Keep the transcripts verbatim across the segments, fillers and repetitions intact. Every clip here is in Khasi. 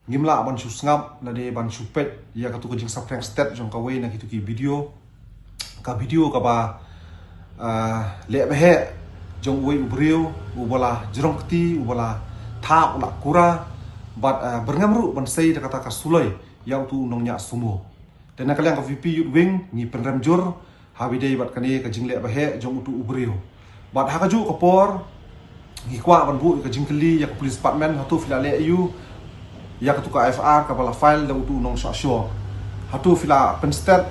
ngim lah ban shu sngap lane ban shu peit ïa katu ka jingsaphriang stet jong kawei na kitu ki video. Ka video kaba, ah, leh baheh jong uwei u briew uba la jrong kti, uba la thap, u la kura bad, ah, byrngem ruh ban sei da kata ka suloi ïa utu u nongñiah sumo. Te na ka liang ka VPP Youth Wing ngi pynrem jur ha ba ïadei bad kane ka jingleh baheh jong utu u briew. Bad ha kajuh ka por ngi kwah ban buh ka jingkylli ïa ka police department, hato phi la leh aiu ïa katu ka FIR kaba la file da utu u nongshah shor? Hato phi la pynstet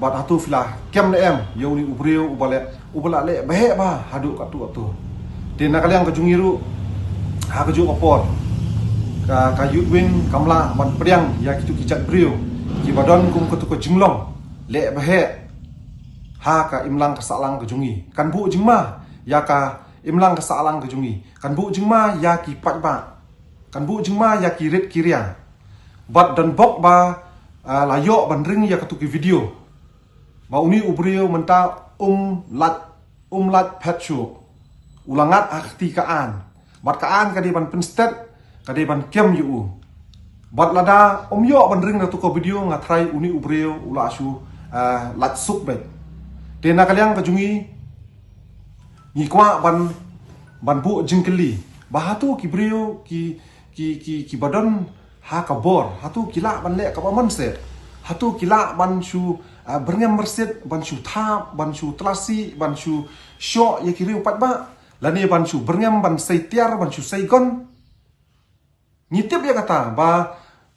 bad hato phi la kem ne em ïa une u briew uba leh, uba la leh baheh bha haduh katto katto? Te na ka liang ka jong ngi ruh ha kajuh ka por ka, ka Youth Wing kam lah ban pdiang ïa kitu ki jait briew kiba don kum katu ka jinglong leh baheh ha ka imlang ka sahlang ka jong ngi. Kan buh jingma ïa ka imlang ka sahlang ka jong ngi. Kan buh jingma ïa ki paidbah. Kan buh jingma ïa ki rit ki riang. Bad don bok ba, ah, la ïoh ban ring ïa katu ki video ba une u briew mynta um lait, um lait phet shuh. U la ngat ha ka kti ka aiñ. Bad ka aiñ ka dei ban pynstet, ka dei ban kem ïa u. Bad lada um ïoh ban ring da katu ka video, nga tharai une u briew u la shu, ah, lait suk beit. Te na ka liang ka jong ngi ngi kwah ban, ban buh jingkylli ba hato ki briew ki, ki, ki, kiba don ha ka bor, hato ki lah ban leh kaba mon seh? Hato ki lah ban shu, ah, byrngem myrsit, ban shu thap, ban shu tlasi, ban shu shoh ïa ki riew paidbah, lane ban shu byrngem ban sei tiar, ban shu sei gun? Ngi tip ïa kata ba,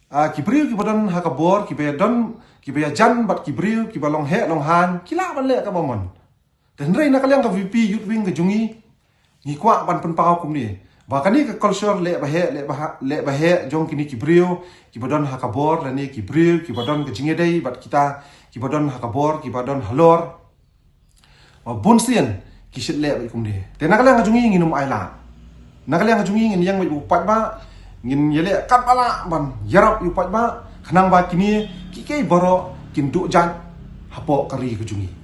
ah, ki briew kiba don ha ka bor, kiba ïa don, kiba ïa jan bad ki briew kiba long heh long haiñ, ki lah ban leh kaba mon. Te hynrei na ka liang ka VPP Youth Wing ka jong ngi, ngi kwah ban pynpaw kumne ba kane ka culture leh baheh, leh baheh, leh baheh jong kine ki briew kiba don ha ka bor, lane ki briew kiba don ka jingïadei bad kita kiba don ha ka bor, kiba don halor, ba bun sien ki shait leh beit kumne. Te na ka liang ka jong ngi ngin ym ailad. Na ka liang ka jong ngi ngin ïeng beit bad u paidbah, ngin ïaleh katba lah ban ïarap ïa u paidbah, khnang ba kine kiei kiei baroh kin duh jait hapoh ka ri ka jong ngi.